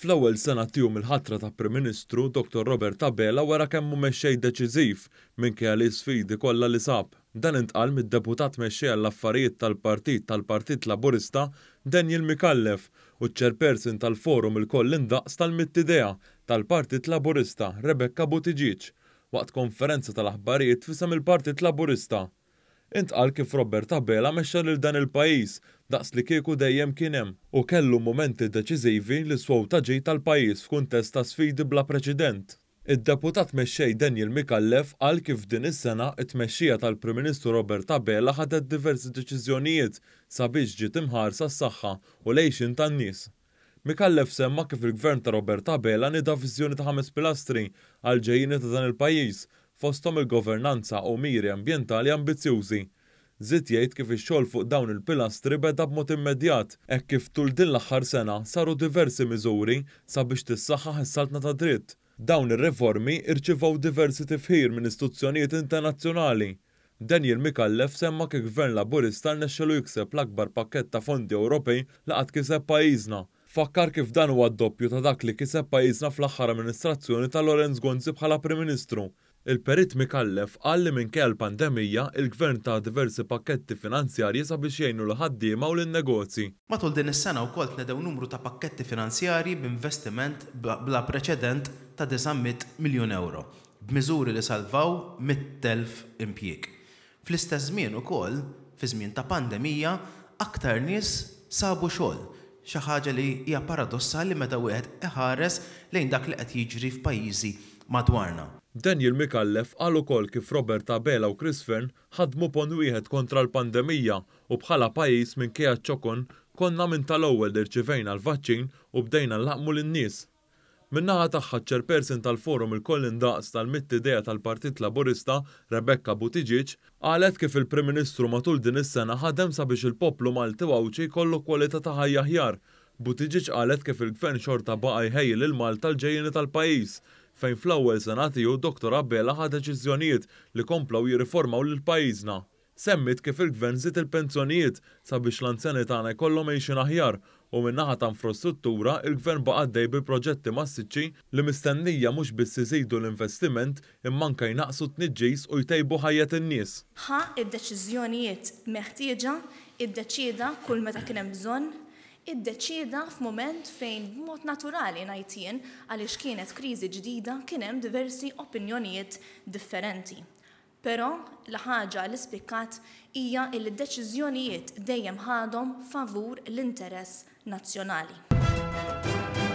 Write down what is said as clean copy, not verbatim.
Fl-ewwel sena tiegħu mill-ħatra ta' Prim Ministru, Dottor Robert Abela wera kemm hu mexxej deċiżiv minkejja l-isfidi kollha li sab. Dan intqal mid-Deputat Mexxej għall-Affarijiet tal-Partit tal-Partit Laburista, Daniel Micallef, u ċ-Chairperson tal-Forum Ilkoll Indaqs tal-Mitt Idea tal-Partit Laburista, Rebecca Buttigieg, waqt konferenza tal-aħbarijiet f'isem il-Partit Laburista. Intqal kif Robert Abela mexxa lil dan il-pajjiż daqs li kieku dejjem kien hemm u kellu mumenti deċiżivi li swew ta' ġid għall-pajjiż f'kuntest ta' sfidi bla preċedent. Id-Deputat Mexxej Daniel Micallef qal kif f'din is-sena t-tmexxija tal-Prim Ministru Robert Abela ħadet diversi deċiżjonijiet sabiex ġiet imħarsa s-saħħa u l-għixien tan-nies. Micallef semma kif il-Gvern ta' Robert Abela nieda viżjoni ta' ħames pilastri għall-ġejjieni ta' dan il-pajjiż, fosthom il-governanza u miri ambjentali ambizzjużi. Żied jgħid kif ix-xogħol fuq dawn il-pilastri beda b'mod immedjat, hekk kif tul din l-aħħar sena saru diversi miżuri sabiex tissaħħaħ is-saltna tad-dritt. Dawn ir-riformi rċivew diversi tifħir minn istituzzjonijiet internazzjonali. Daniel Micallef semma kif Gvern Laburista rnexxelu jikseb l-akbar pakkett ta' fondi Ewropej li qatt kiseb pajjiżna. Fakkar kif dan huwa d-doppju ta' dak li kiseb pajjiżna fl-aħħar amministrazzjoni ta' Lawrence Gonzi bħala Prim Ministru. Il-Perit Micallef qal li minkejja l-pandemija, il-Gvern ta diversi pakketti finanzjarji sabiex jgħinu lill-ħaddiema u lin-negozji. Matul din is-sena wkoll tnedew numru ta' pakketti finanzjarji b'investiment bla preċedent ta' 900 miljun ewro. b'miżuri li salvaw 100,000 impjieg. Fl-istess żmien ukoll, fi żmien ta' pandemija, aktar nies sabu xogħol, xi ħaġa li hija paradossali meta wieħed iħares lejn dak li qed jiġri f'pajjiżi madwarna. Daniel Micallef qal ukoll kif Robert Abela u Chris Fearne ħadmu ponn wieħed kontra l-pandemija u bħala pajjiż minkejja ċ-ċokon konna minn tal-ewwel li rċivejna l-vaċċin u bdejna nlaqqmu lin-nies. Min-naħa tagħha ċ-Chairperson tal-Forum Ilkoll Indaqs tal-Mitt Idea tal-Partit Laburista, Rebecca Buttigieg, qalet kif il-Prim Ministru matul din is-sena ħadem sabiex il-poplu Malti u Għawdxi jkollu kwalità ta' ħajja aħjar. Buttigieg qalet kif il-Gvern xorta baqa' jħejji lil Malta l-ġejjieni tal-pajjiż, fejn fl-ewwel sena tiegħu Dottor Abela ħa deċiżjonijiet li komplew jirriformaw lil pajjiżna. Semmiet kif il-Gvern żied il-penzjonijiet sabiex l-anzjani tagħna jkollhom għixien aħjar u min-naħa ta' infrastruttura il-Gvern baqa' għaddej bi proġetti massiċċi li mistennija mhux biss iżidu l-investiment imma anke jnaqqsu t-tniġġis u jtejbu ħajjet in-nies. Ħa d-deċiżjonijiet meħtieġa, iddeċieda kull meta kien hemm bżonn, iddeċieda f'mument fejn b'mod naturali ngħid jien għaliex kienet kriżi ġdida kien hemm diversi opinjonijiet differenti. Però l-ħaġa li spikkat hija illi d-deċiżjonijiet dejjem ħadhom favur l-interess nazzjonali.